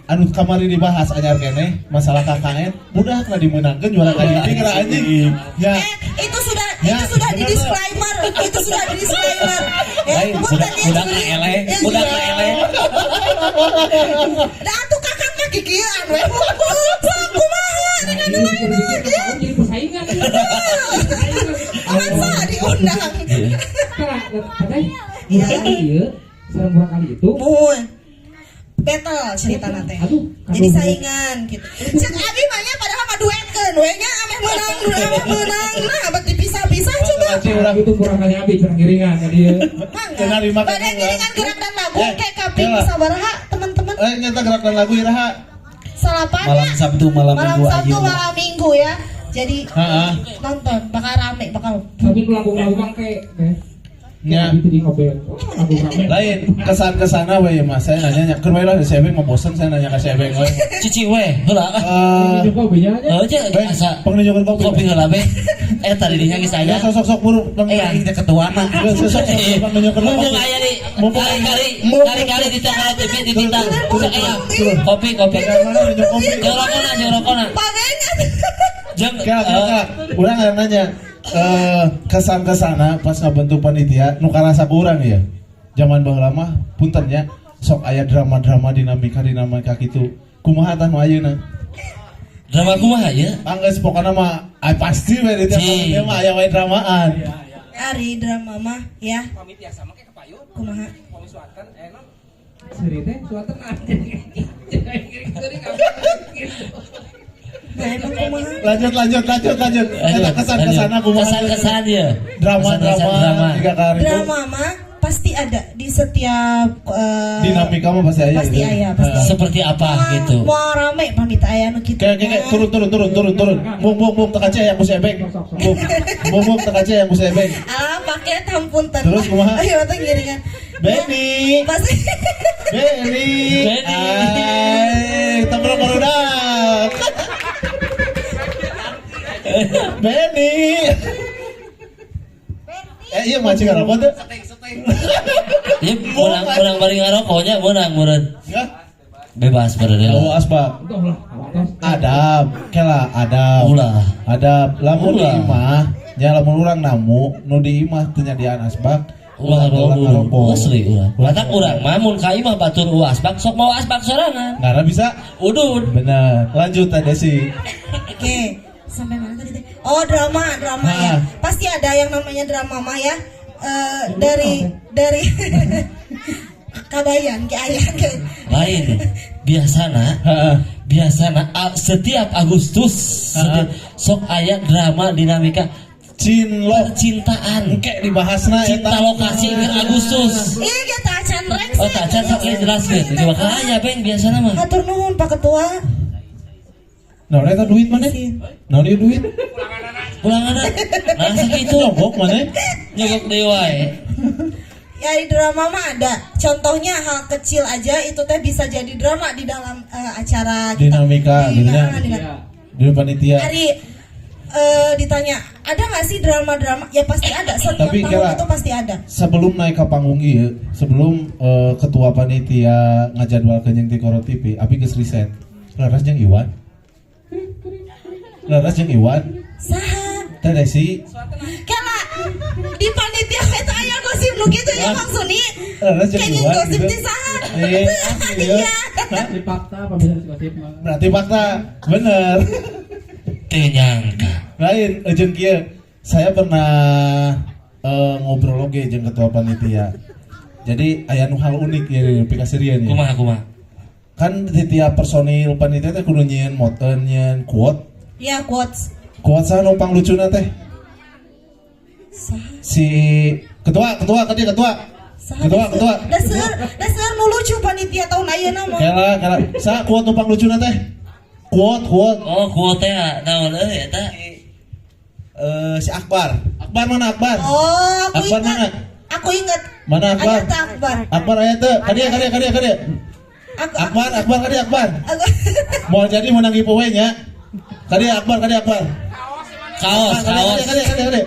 Anu kamari dibahas anyar keneh masalah KKN, budak lah dimenangkeun juara kahiji geura anjing. Ya. Eh, itu sudah Ya, itu sudah di bener. Disclaimer, itu sudah di disclaimer. Ya, Lain punten budak ya, budak juri. eleh, Ya, budak juri. eleh. Dah atuh kakak mah kikieuan we. Sok kumaha dengan nu lain mah ya. Jadi persaingan. Masa diundang. Kan katanya iya, sareng kurang kali itu. Muhun. Battle cerita teh. Aduh, Jadi aduh. saingan gitu. Cek abi mah nya padahal mah duetkeun we nya, ameh meunang, ameh meunang. Nah, abet dipisah-pisah coba. Aci urang Itu kurang kali abi curang giringan ka dieu. Mangga. Cenah lima Bade kan, ngiringan gerak dan lagu Eh, kayak kaping Kela. sabaraha teman-teman? Eh, nyata gerak dan lagu iraha. Salapannya Malam Sabtu, malam malam Minggu Sabtu ayeuna. malam Minggu ya. Jadi Heeh. nonton bakal rame, bakal Tapi nu lagu-lagu mangke teh. Nya. Abi tadi ngobel. Oh, lagu rame. Lain kesan kesana we mas, saya nanya nya keur we lah si Ebeng mah bosen, saya nanya ke si Ebeng we. Cici we, heula. Eh, Ini kopinya aja. Heuh nya Beng, asa pengnunjukkeun kopi. kopi heula be. Eh, tadi dinya geus Ya aya. sok sok sok buru peng Iya. Aing teh ketuana. Sok sok sok pengnunjukkeun Mumpung kopi. aya di Mumpung- kali-kali mumpung- kali-kali di Tikoro TV di Tita. Turun, Aya turun. kopi kopi. Mana nunjuk kopi? Jeung rokona, jeung rokona. Pabengan. Jeung Kela kela kela. Urang hayang nanya kesan kesana pas ngabentuk panitia nu karasa ku urang ya. Zaman baheula mah punten nya sok aya drama-drama, dinamika dinamika kitu. Kumaha tah nu ayeuna? Drama kumaha ya? Anggeus pokona mah ay, pasti we di tiap Cing. panitia mah aya we dramaan. Ari drama mah ya. Kumaha? Seri teh suatan anjing. Nah, emang kumaha? Lanjut lanjut lanjut lanjut. Eta kesan kesana kumaha? Kesan-kesan ya. Drama Kesan-kesan drama tiga kali itu. Drama mah pasti ada di setiap Dinamika mah pasti aya Pasti gitu. aya, pasti. Heeh. Seperti apa gitu? Mau rame pamit aya nu kitu. Kayak kayak kayak, turun turun turun turun turun. Bung bung bung teka yang ku si Ebeng. Bung bung bung teka yang ku si Ebeng. Ah, pakai tampunten. Terus kumaha? Ayo teh ngiringan. Benny. Pasti. Benny. Benny. Ay, temen barudak. Benny. Eh iya maci ngarokok tuh. Ya menang menang bari ngarokoknya menang meureun. Ya. Bebas meureun. Oh, asbak. Udah lah, awas. Adab, kela adab. Ulah. Adab, lamun di Ulah. imah, nya lamun urang namu nu di imah teu nyadiaan asbak, Ulah ulah ngarokok. Asli ulah. Matak urang mah mun ka imah batur ulah asbak, sok mau asbak sorangan. Nggak bisa. Udud. Bener. Lanjut tadi sih. Oke, sampai mana tadi teh? Oh, drama, drama ya. Ah. Pasti ada yang namanya drama mah ya. Eh, dari Kabayan ke ayah ke. Lain biasana biasana setiap Agustus setiap, sok aya drama dinamika. Cinlok. Percintaan. Engke dibahasna Cinta eta. lokasi ke Agustus. Iya, kita acan rek. Oh, tak acan sok ieu jelaskeun. Coba aya Beng biasana mah. Hatur nuhun Pak Ketua. Nah, eta duit mana? Nah, ieu duit. Pulangan. Nah, sakitu. Nyogok mana? Nyogok deui wae. Ya di drama mah ada. Contohnya hal kecil aja itu teh bisa jadi drama di dalam acara kita. Dinamika gitu ya. Dinamika. Di panitia. Hari ditanya ada nggak sih drama-drama? Ya pasti ada. Setiap Tapi tahun kira- itu pasti ada. Sebelum naik ke panggung ieu, sebelum ketua panitia ngajadwalkeun jeung Tikoro TV, abi geus riset. Laras jeung Iwan. Laras jeung Iwan. Saha? Teh Desi. Kela di panitia itu aya gosip nu kitu ya Kang Suni. Laras jeung Kayaknya Iwan. gosip gitu. teh saha? Asli ya. Iya. Hah? Di fakta apa bisa gosip mah. Berarti fakta. Bener. Teu nyangka. Lain jeung kieu. Saya pernah ngobrol oge jeung ketua panitia. Jadi aya nu hal unik ya pikaserian ya. Kumaha kumaha? Kan di tiap personil panitia teh kudu nyieun nyieun quote. Ya quotes. Quote saha nu panglucuna teh? Saha? Si ketua, ketua, ketua, ketua. Saha? Ketua, ketua. Dasar dasar nu lucu panitia tahun ayeuna mah. Kela, kela. Saha quote nu panglucuna teh? Quote, quote. Oh, kuote naon euy eta? Si Akbar. Akbar mana Akbar? Oh, aku Akbar ingat. mana? Aku ingat. Mana Akbar? Aya teh Akbar. Akbar aya teu? Kadieu, kadieu, kadieu, kadieu. Aku Akbar, Akbar, kadieu Akbar. Aku Mau jadi menang giveaway nya. Kadieu Akbar, kadieu Akbar. Kaos, Akbar, kaos. kadieu, kadieu, kadieu.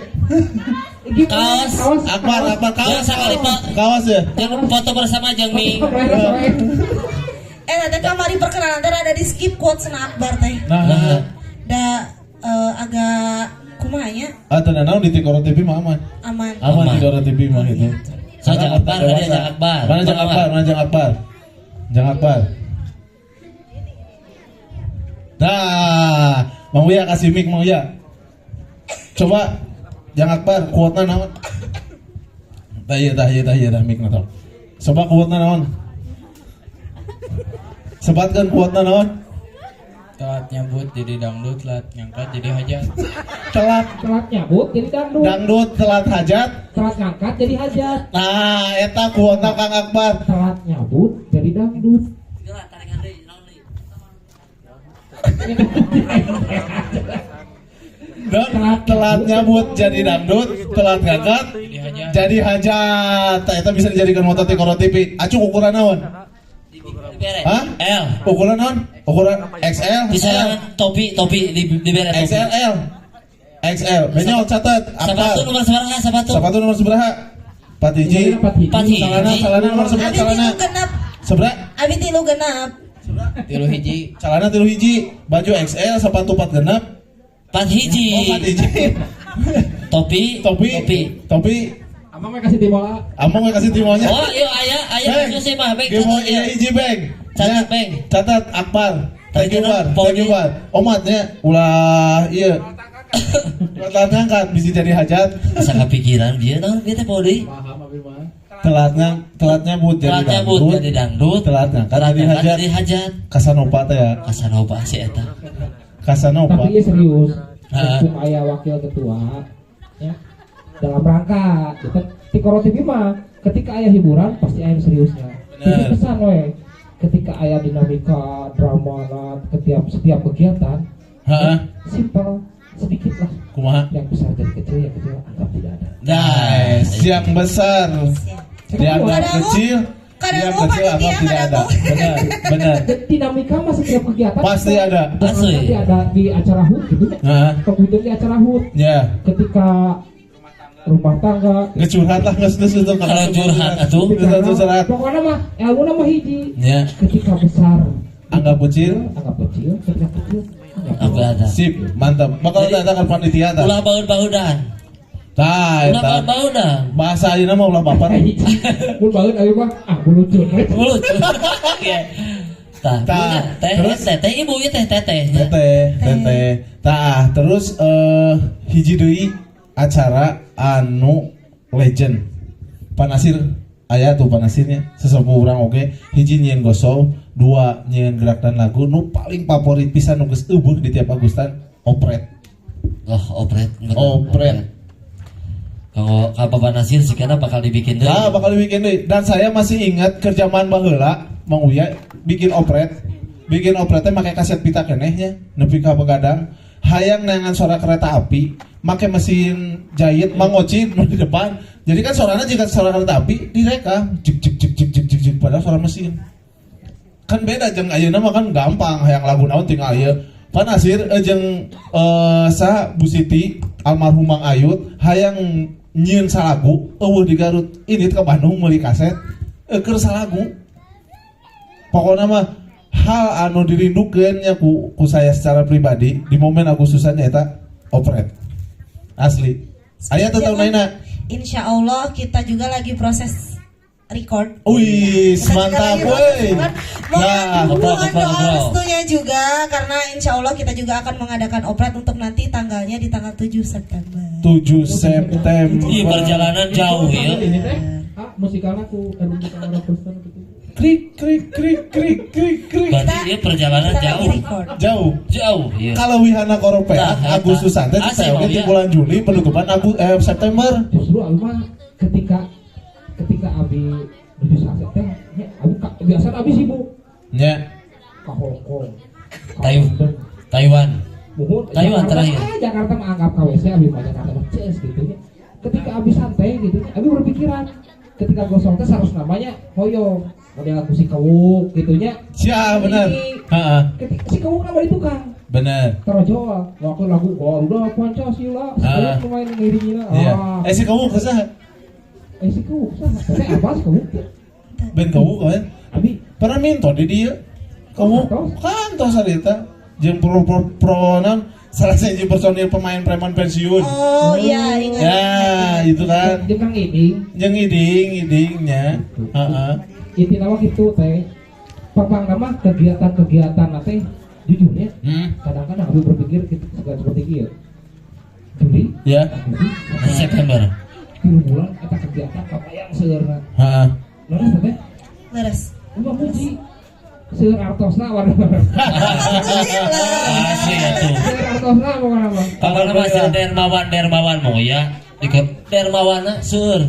Kaos. Akbar, Akbar, kaos. Jangan sekali, Pak. Kaos ya. Jangan foto bersama jeung Mi. Nanti kamari perkenalan teh rada di skip quotes na Akbar teh. Nah, Da agak kumaha nya ah tenang naon di Tikoro TV mah aman. aman. Aman Aman. Tikoro TV mah gitu. So, Jang Akbar, Dewasa. ada Jang Akbar. Mana Jang Mana, Akbar? Mana Jang Akbar? Jang Akbar. Nah, Mang Uya kasih mic Mang Uya. Coba Jang Akbar quote-na naon? Tah ieu tah ieu tah ieu tah mic na tah. Coba quote-na naon? Sebatkeun quote-na naon? Telat nyabut jadi dangdut, telat ngangkat jadi hajat. Telat Telat nyabut jadi dangdut. dangdut, telat hajat. Telat ngangkat jadi hajat. Nah, eta quote-na Kang Akbar. Telat nyabut jadi dangdut. Dan telat nyabut jadi dangdut, telat ngangkat Jadi hajat. jadi hajat. Tah, eta bisa dijadikan moto Tikoro TV. Acung ukuran naon? Dibere. Hah? L. Ukuran naon? Ukuran XL, Di sorangan topi, topi di dibere topi. XL, L. XL. Benyol catat. Sepatu Akbar. nomor sabaraha sepatu? Sepatu nomor sabaraha? Empat hiji. Empat hiji. Empat hiji. Celana, celana nomor sabaraha Abi celana? tilu genap. Sabaraha? Abi tilu genap. 3 hiji. Celana 3 hiji, baju XL, sepatu 4 genep. Empat hiji. Oh, 4 hiji. Topi, Topi, topi. topi. Amang we kasih timola. Among we kasih timonya. Oh, iya aya aya Beng. khusus sih mah, Beng. Giveaway Catat, iya. hiji, Beng. Catat, Ya, Beng. Catat Akbar. Thank you, Tadi Bar. kan Thank you, Bar. Omatnya ulah iya. Telat ngangkat bisa jadi hajat. Asa kepikiran dia naon kieu teh poho deui. Paham abi mah. Telat nyabut jadi Telat nyabut dangdut. jadi dangdut. Telat ngangkat Telat jadi ngangkat hajat. jadi hajat. Kasanopa teh ya. Kasanopa si eta. Kasanopa. Tapi iya serius. Ah. Mumpung aya wakil ketua ya. Dalam rangka kita Tikoro TV mah ketika aya hiburan pasti aya yang seriusnya. Bener. Jadi pesan we ketika aya dinamika drama lah setiap setiap kegiatan Heeh. simpel sedikit lah Kumaha? yang besar jadi kecil yang kecil anggap tidak ada. Nice, yang besar dianggap Kadang- kecil, kadang yang kecil panitia, anggap tidak ada. kadang- Benar, benar. Dan dinamika mah setiap kegiatan Pasti ada. Jangan Asli. nanti ada di acara HUT gitu ya. Heeh. Kemudian di acara HUT Ya, ketika rumah tangga ngecurhat lah geus geus itu Kalau curhat atuh. Geus curhat. Pokoknya mah ilmu mah hiji. Ya, Ketika besar anggap kecil. anggap kecil, ketika kecil anggap Aku ada. Sip, mantap. Bakal Jadi- datang ke panitia tah. Ulah baud-baudan. Tah, Ulah eta. baud-baudan. Bahasa ayeuna mah ulah baper. Mun baeud ayo mah ah bulucun. Mulut. Oke. Tah, Tah, teh, terus? teh, teh ibu ieu teh teteh. Teteh, teteh. Tah, terus hiji deui acara anu legend. Panasir aya tuh panasirnya sesepuh urang oge hiji nyieun gosong, dua nyieun gerak dan lagu nu paling favorit pisan nu geus eueuh di tiap Agustan opret. Oh, opret. Bener. Opret. Kalau ka Bapak Nasir sigana bakal dibikin deui. Nah, bakal dibikin deui. Dan saya masih ingat kerjaan baheula Mang Uya bikin operet. Bikin operetnya make kaset pita keneh nya, nepi ka begadang. Hayang neangan suara kereta api, make mesin jahit Mang Ocin nu di depan. Jadi kan suaranya jika suara kereta api direkam jik jik jik jik jik jik jik padahal suara mesin. Kan beda jeung ayeuna mah kan gampang hayang lagu naon tinggal ieu. Pak Nasir jeung sa Bu Siti almarhum Mang Ayut hayang nyieun salagu euweuh di Garut ini ke Bandung meuli kaset keur salagu. Pokoknya mah hal anu dirindukeun nya ku saya secara pribadi di momen Agustusan eta operet. Asli. Aya teu tahun ayeuna. Insya Allah kita juga lagi proses record. Wih, Kita juga mantap, lagi proses woi. record. Mohon Nah, Ngobrol, mohon ngobrol, doa ngobrol. restunya juga karena insya Allah kita juga akan mengadakan operet untuk nanti tanggalnya di tanggal 7 September. 7 September. Ih, perjalanan jauh ya. Ini teh ah musikalna ku musikal orang Kristen gitu. Krik krik krik krik krik krik. Berarti dia perjalanan Kita lagi jauh. record. Jauh. Jauh, iya. Kalau wihana koropeak Nah, eta. Agustusan teh Asli, oge Mang, di ya. bulan Juli penutupan September. Justru abi mah ketika ketika abi nuju saset teh nya abi biasa abi sibuk Nya. ke Hong Kong, ke London. Taiwan. Muhun, Taiwan Jakarta, terakhir. Ah, Jakarta mah anggap KWC abi mah Jakarta mah ces gitu nya. Ketika abi santai gitu nya, abi berpikiran ketika gosong teh harus namanya hoyong model lagu si kewuk gitu nya. Sia bener. Heeh. Ketika si kewuk nama di tukang Bener. terojol waktu lagu Garuda Pancasila Ah. saya lumayan ngiringina. Iya. Ah. Eh si kewuk saha? Eh si kewuk saha? Teh apa si kewuk teh? Ben kewuk kan? Abi Pernah minto di dia. Kewuk kantos harita. Jeung pro pro pro non salah sahiji personil pemain preman pensiun. Oh iya ingat. Ya, itu kan. jeung Kang Iding Jeung iding idingnya. Heeh. intina mah kitu teh. Papang nama kegiatan-kegiatan teh jujurnya kadang-kadang abi berpikir gitu, segala seperti ieu. Juli, Ya. Agustus, September. 3 bulan eta kegiatan kabayang seueurna. Heeh. Leres teh? Leres. Ulah muji. Seueur artosna warna. Alhamdulillah. Asli atuh. Seueur artosna pokona mah. Pokoknya masih dermawan dermawan mau ya. Di dermawana seueur.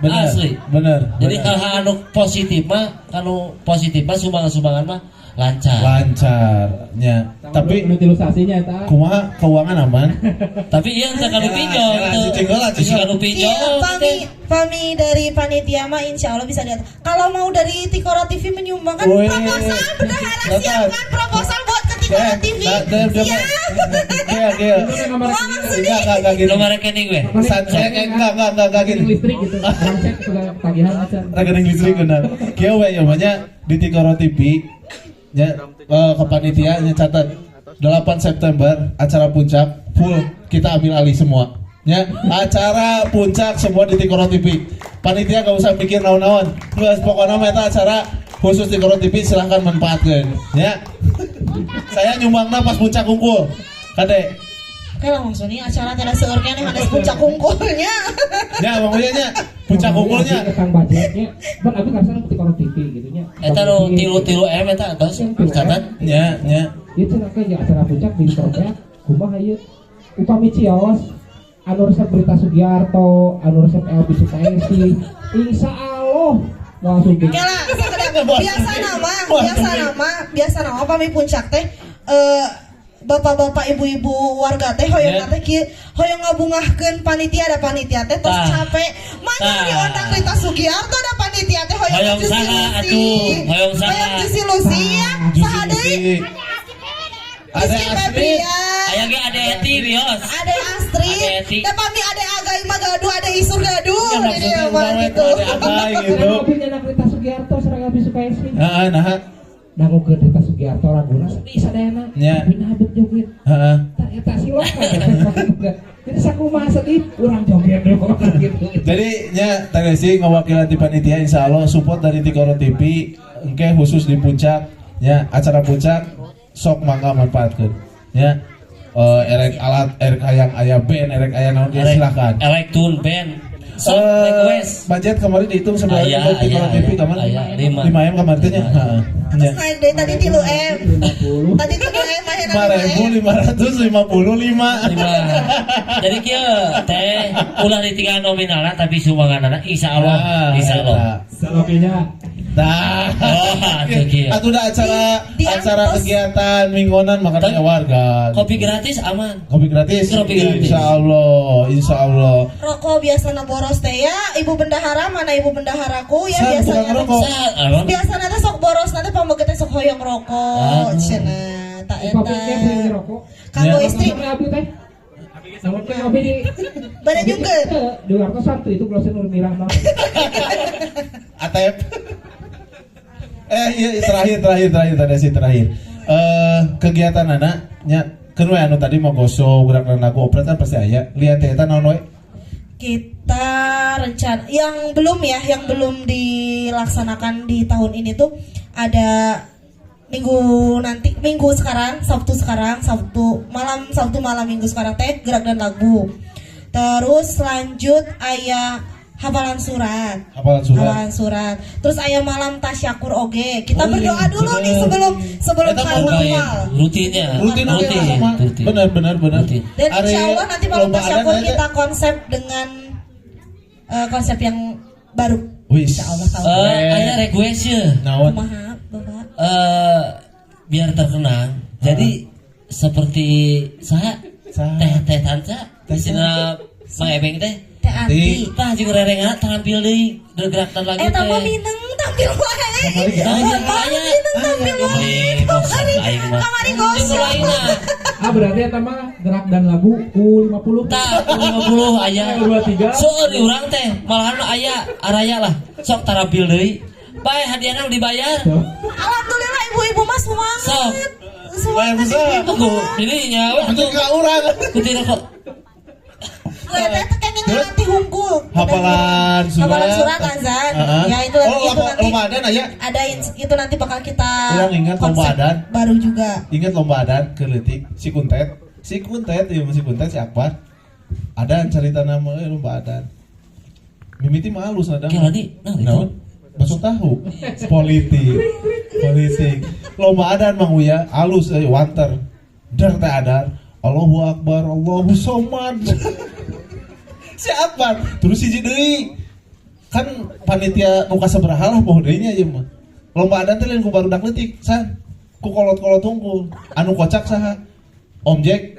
Bener. Asli. Bener. Jadi bener. hal-hal anu positif mah, anu positif mah sumbangan-sumbangan mah lancar. Lancarnya. Tapi nu ilustrasinya eta. kumaha keuangan aman? Tapi iya teu kanu pinjol Ya, teu. cicing heula, cicing Bisi kanu pinjol. Iya, pami pami dari panitia mah insya Allah bisa diatur. Kalau mau dari Tikoro TV menyumbangkan Wih. proposal, bendahara Datang. siapkan proposal buat ke Tikoro TV. Siap. Iya, iya. Enggak, enggak gini. Nomor rekening we. Enggak gini. Rekening listrik gitu. Orang cek sudah tagihan aja. Rekening listrik benar. Kieu we ya banyak di Tikoro TV nya kepanitiaan catat 8 September acara puncak full kita ambil alih semua. Ya, acara puncak semua di Tikoro TV. Panitia gak usah mikir naon-naon. Geus pokoknya mah eta acara khusus Tikoro TV silahkan manfaatkan. Ya. Saya nyumbangna pas puncak kumpul. Kade. Oke lah maksudnya acara tidak seueur keneh hanes puncak kungkulnya. Ya, Bang Uya nya puncak kumpulnya. Kang budgetnya. Ban abi ngarasa Tikoro TV gitu nya. Eta nu 3-3 M eta atos catat. Ya, ya. Ieu cenah ke ya acara puncak di Tikoro teh kumaha ieu? Upami Ciaos anu resep Berita Sugiarto, anu resep Elvi Sukaesih, insya Allah langsung Oke lah, sakedap. Biasa nama pami puncak teh bapak-bapak ibu-ibu warga teh hoyong Ya. teh kieu hoyong ngabungahkeun panitia ada panitia teh tos Tah. capek mana Tah. diundang Rita Sugiarto ada panitia teh hoyong Hoyong Juicy saha Lucy. atuh, hoyong saha. Hoyong Juicy Lucy ya saha deui Ada Rizky Astrid. Febian Aya ge ade Eti bios. Ade Astrid, Ade Eti. dan pami ade Agai mah gaduh, ade Isur gaduh, Ya, di maksudnya dia mah urang we gitu. ade Agai gitu. Abi nyanak Rita Sugiarto sareng Elvi Sukaesih. Heeh, nah. Dangukeun Rita Sugiarto raguna sedih sadayana. Nya. Tapi nah bet joget. Heeh. Tah eta silok Jadi sakumaha sedih urang joget doang gitu. Jadi nya tadi sih ngawakilan di panitia insya Allah support dari Tikoro TV engke khusus di puncak ya acara puncak sok mangga manfaatkeun ya erek alat erek hayang aya band erek aya naon ge silakan. Erek tune band. Sok request. Budget kemarin dihitung seberapa Aya, di aya, TV aya, kemarin? Aya, 5. 5 M kemarin teh nya. Heeh. Terus naik dari tadi 3 M. Tadi 3 M, akhirnya 5 M. 5.555. 5. Jadi kieu teh ulah ditinggal nominalna, tapi sumbanganna insya Allah, Nah, insya Allah. eta. Salokinya. Nah, Oh, atuh kieu. atuh da acara Di acara antos. Kegiatan mingguanan makanan warga. Kopi gratis aman. Kopi gratis. Kopi gratis. Insya Allah, insya Allah. Rokok biasanya boros teh ya, ibu bendahara mana, ibu bendaharaku ya? San, Biasanya tukang rokok. Sa, abang. Biasanya teh sok boros, nanti pameget teh sok hoyong rokok Ah. cenah tak eta. Kopi ke rokok. Kanggo Ya. istri. Sampai abdi teh. Sampai abdi di Bada juga. Di wartos satu itu glosen Nurmirah mah. Atep. Iya, terakhir, terakhir, terakhir tadi sih, terakhir. Kegiatan anaknya kan we anu tadi mau gosok gerak dan lagu operet kan pasti aya. Lihat teh eta naon we? Kita rencana yang belum ya, yang belum dilaksanakan di tahun ini tuh ada minggu nanti, minggu sekarang, Sabtu sekarang, Sabtu malam, Sabtu malam minggu sekarang teh gerak dan lagu. Terus lanjut aya hafalan surat. Hafalan surat. Hafalan surat. Terus aya malam tasyakur oge. Kita Oh, iya, berdoa dulu nih bener. sebelum sebelum Eta mah karnaval. Rutinnya. Rutin oge Rutin. sama. Rutin. Benar, benar, benar. Rutin. Dan Ari insya Allah nanti malam lomba tasyakur adan aya kita konsep dengan konsep yang baru. Wis. Insya Allah tahun Aya request ya. Naon? Kumaha, Bapak? Biar terkenang. Jadi seperti saha? Saha? Teh Teh Tanca, Sina Mang Ebeng teh. Teh Anti. Tah jeung rerengan tampil deui gerak lagu Eh, teh. tambah mineng tampil wae. Kamari ge aya. Bapak Aya. mineng tampil wae. Eh, Kamari bosan aing mah. kamari Jeung gosok. lainna. Ah, berarti eta mah gerak dan lagu U50. Tah 50 aya. 23. Seueur di urang teh, malahan mah aya araya lah. Sok tarampil deui. Bae hadiahna dibayar. Tuh. Alhamdulillah ibu-ibu mah semangat. Sok. Semangat Bayar usaha. ibu-ibu Tunggu, mah. ini nyawa Untuk ka urang. Kutina kok. Gue teh kayaknya ngelatih hungkul. Hafalan surat. Hafalan surat azan. Heeh. Ya itu Oh, itu lomba, nanti lomba adan aya. ada itu nanti bakal kita Urang ingat lomba konsep adan. baru juga. Ingat lomba adan ke leutik si Kuntet. Si Kuntet, ieu si Kuntet, si Akbar. Adan cerita nama lomba adan. Mimiti mah halus nada. Kira nih, nah itu. Naon? Bakso tahu. Politik. Politik. Lomba adan Mang Uya alus euy, wanter. Der teh adan. Allahu Akbar, Allahu Somad. Si Akbar. Terus hiji deui. Kan panitia nu kasabaraha lah poho deui nya ieu mah. Lomba adan teh lain ku barudak leutik, san. Ku kolot-kolot hungkul. Anu kocak saha? Om Jack.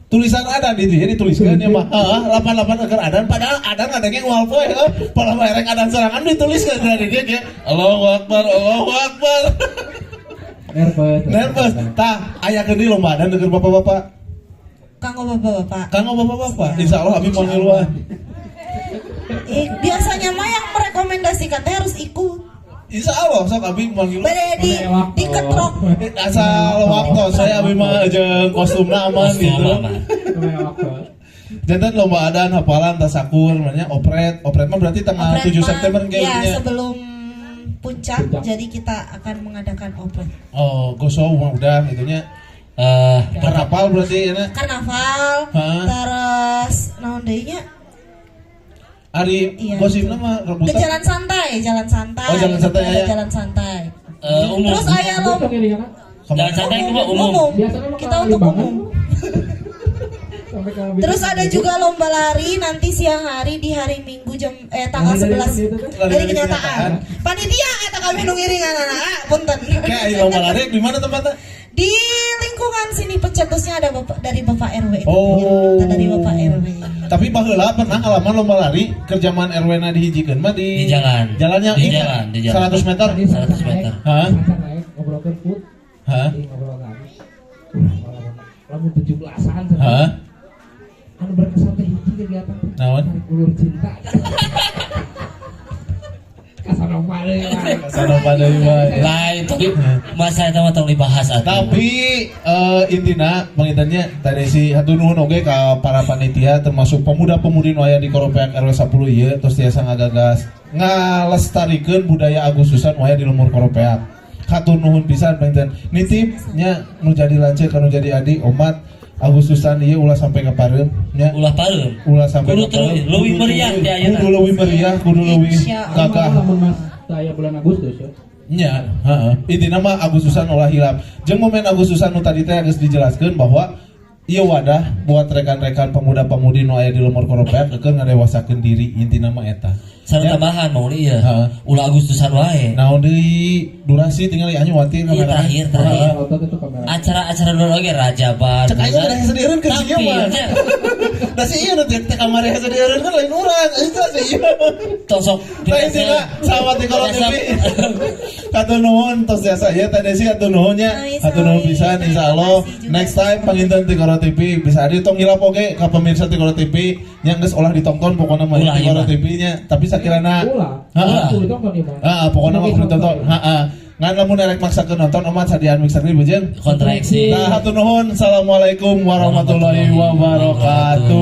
Tulisan adan itu ya dituliskan ya mah. Heeh, 88 agar adan, padahal adan ngadengeng moal poe heuh. Pola erek adan sorangan dituliskan dari dia ge. Allahu Akbar, Allahu Akbar. Nervous. Nervous. Tah, aya deui lomba adan deukeur bapak-bapak. Kanggo bapak-bapak. Kanggo bapak-bapak. Insyaallah abi mau ngiluan. Eh, biasanya mah yang merekomendasikan teh harus ikut. Insya Allah sok abi mau ngiluan. Bade di diketrok. Asal waktu saya abi mah jeung kostumna aman Kostum gitu. aman. Janten lomba adan, hafalan, tasakur, namanya operet. Operet mah berarti tanggal Operet 7 mah, September ya, kayaknya. sebelum puncak, Puncak. jadi kita akan mengadakan operet. Oh, gosok mah udah itunya. Karnaval berarti ya. Karnaval, Hah? Terus naon deui nya? Ari Iya. gosipna mah Ke rebutan. jalan santai, jalan santai. Oh, jalan santai, Ada ya. jalan santai. Umum. Terus aya lomba Jalan santai itu mah umum. Biasanya mah Kita kalau untuk limbangan. umum. Sampai kalau Terus ada juga lomba lari nanti siang hari di hari Minggu jam tanggal Lari dari 11. mana itu, teh? Lari Dari dari kenyataan. Panitia eta kami nu ngiringan anak, punten. Kayak ayo lomba lari di mana tempatnya? Di lingkungan sini pencetusnya ada bapak dari Bapak RW itu. Oh. Kita dari Bapak RW. Tapi baheula pernah ngalaman lomba lari keur zaman RW na dihijikeun mah di Di jalan. Jalannya Di ingat, jalan, di jalan. 100 meter. Tadi 100 meter. Hah? Sanca naik ngobrolkeun put. Hah? Di ngobrol kami. Lamun 17-an cenah. Hah? Anu berkesan teh hiji kegiatan teh. Naon? Tarik ulur cinta. Kasanova deui mah. Kasanova deui mah. Lain tapi masa eta mah tong dibahas atuh. Tapi intina pangintennya tadi si hatur nuhun oge ka para panitia termasuk pemuda-pemudi nu aya di Koropeak RW 10 ieu terus tiasa ngagagas ngalestarikeun budaya Agustusan nu aya di lembur Koropeak. Hatur nuhun pisan panginten. Nitip nya nu jadi lanceuk ka nu jadi adi omat. Agustusan ieu ulah sampai ka pareum nya. Ulah pareum. Ulah sampai Kudu ka pareum. terus leuwih meriah ti ayeuna. Kudu leuwih meriah, kudu leuwih Insya Allah. gagah. Lamun mas saya bulan Agustus ya. Nya, heeh. Intina mah Agustusan ulah hilap. Jeung momen Agustusan nu tadi teh geus dijelaskeun bahwa ieu wadah buat rekan-rekan pemuda-pemudi nu aya di lembur Koropeak keur ngadewasakeun diri, intina mah eta. Sareng Ya. tambahan mau ieu. Heeh. Ulah Agustusan wae. Naon deui durasi tinggal anyu watir Iya, terakhir, terakhir. Otot itu kamera. Acara-acara dulu oge Rajaban. Cek aing udah hese keur Tapi, sieu mah. nya, Da si ieu nu teh kamari hese dieun kan lain urang, itu si ieu. Tong sok Nah intina sahabat Tikoro TV. Hatur nuhun tos jasa ya tadi sih, hatur nuhun nya. Hatur nuhun pisan, insyaallah next time panginten Tikoro TV bisa hadir. Tong hilap oge ka pemirsa Tikoro TV nya, geus ulah ditonton pokoknya mah Ulah, Tikoro iya, mah. TV nya, tapi sakirana Ulah. Heeh. Ulah ditonton ieu mah. Heeh, pokoknya mah kudu ditonton. Heeh. Ngan lamun erek maksakeun nonton omat sadian mixer deui beujeun. Kontraksi. Nah, hatur nuhun. Assalamualaikum warahmatullahi wabarakatuh.